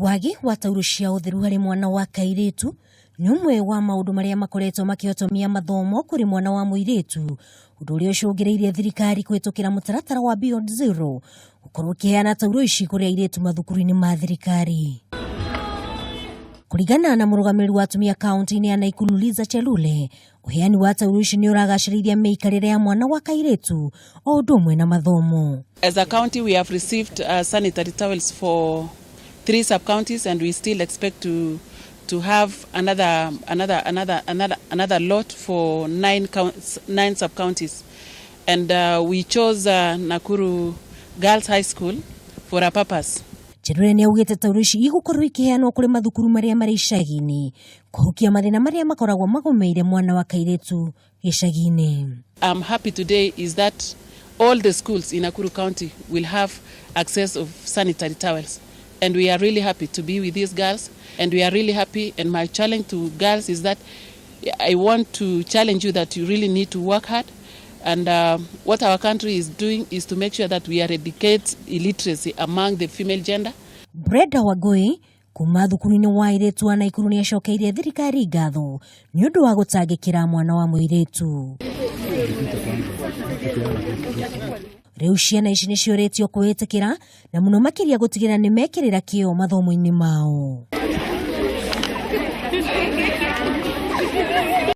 Wagi wa taurũ cia ũtheru harĩ mwana wa kairĩtu nĩ ũmwe wa maũndũ marĩa makoretwo makĩhotomia mathomo kũrĩ mwana wa mũirĩtu, ũndũ ũrĩa ũcũngĩrĩirie thirikari kũhĩtũkĩra mũtaratara wa Beyond Zero gũkorwo ũkĩheana taurũ ici kũrĩ airĩtu mathukuru-inĩ ma thirikari. Kũringana na mũrũgamĩrĩri wa atumia kaunti-inĩ ya Naikuru Liza Chelule, ũheani wa taurũ ici nĩ ũragacĩrithia mĩikarĩre ya mwana wa kairĩtu o ũndũ ũmwe na mathomo. As a county, we have received sanitary towels for three sub-counties, and we still expect to have another lot for nine sub-counties. And we chose Nakuru Girls High School for a purpose. Chelule nĩ augĩte taurũ ici igũkorwo ikĩheanwo kũrĩ mathukuru marĩa marĩ icagi-inĩ kũhukia mathĩna marĩa makoragwo magũmĩire mwana wa kairĩtu gĩcagi-inĩ. I'm happy today is that all the schools in Nakuru County will have access of sanitary towels. And we are really happy to be with these girls. And we are really happy. And my challenge to girls is that I want to challenge you that you really need to work hard. And what our country is doing is to make sure that we eradicate illiteracy among the female gender. Brenda Wangui kuma thukuru-inĩ wa airĩtu wa Naikuru nĩ acokeirie thirikari ngatho nĩ ũndũ wa gũtangĩkĩra mwana wa mũirĩtu. Rĩu ciana ici nĩ ciũrĩtio kwĩĩtĩkĩra na mũno makĩria gũtigĩrĩra nĩ mekĩrĩra kĩo mathomo-inĩ mao.